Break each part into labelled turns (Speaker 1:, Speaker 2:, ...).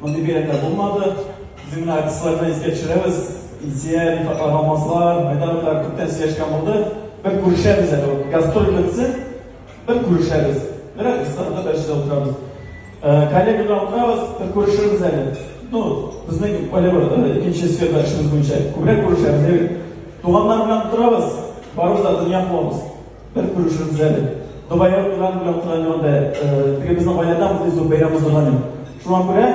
Speaker 1: Мондый бәйрәмнәр булмады. Безнең менә артистлар белән искә төшерәбез. Илсия, Рифатлар, Алмазлар, Айдаровлар күптән сөйләшкән булды. Бер күрешәбез әле. Гастроль бетсен, бер күрешәбез. Бер ресторанда бер җирдә утырабыз. Коллега белән утырабыз, бер күрешербез әле. Ну, безнең Оливер икенче сферада эшебез буенча күбрәк күрешәбез. Туганнар белән утырабыз, барыбыз да дөнья куабыз. Бер күрешербез әле. Дубайга туган белән утырган янында, теге безнең гаиләдә мондый зур бәйрәм уздырган юк. Шуңа күрә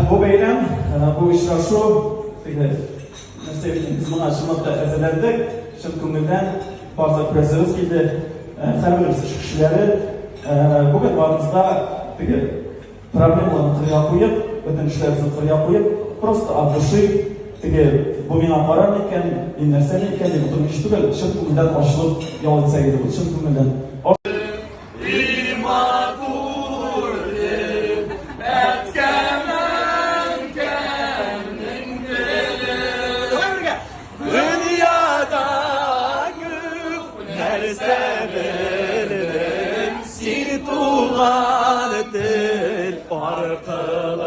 Speaker 1: бу бәйрәм, бу очрашу теге нәрсә бит, без моңа чынлап та әзерләндек, чын күңелдән барыбыз да күрәсебез килде. Һәрберебез эш кешеләре. Бүген барыбыз да теге Проблемаларны кырыйга куеп, бөтен эшләребезне кырыйга куеп, просто от души, теге бу миңа карар микән, мин нәрсә микән дип утырмыйча түгел, чын күңелдән ачылып ял итсәк иде бу, чын күңелдән.
Speaker 2: Дөньяда күп нәрсә белдем, син туган тел аркылы.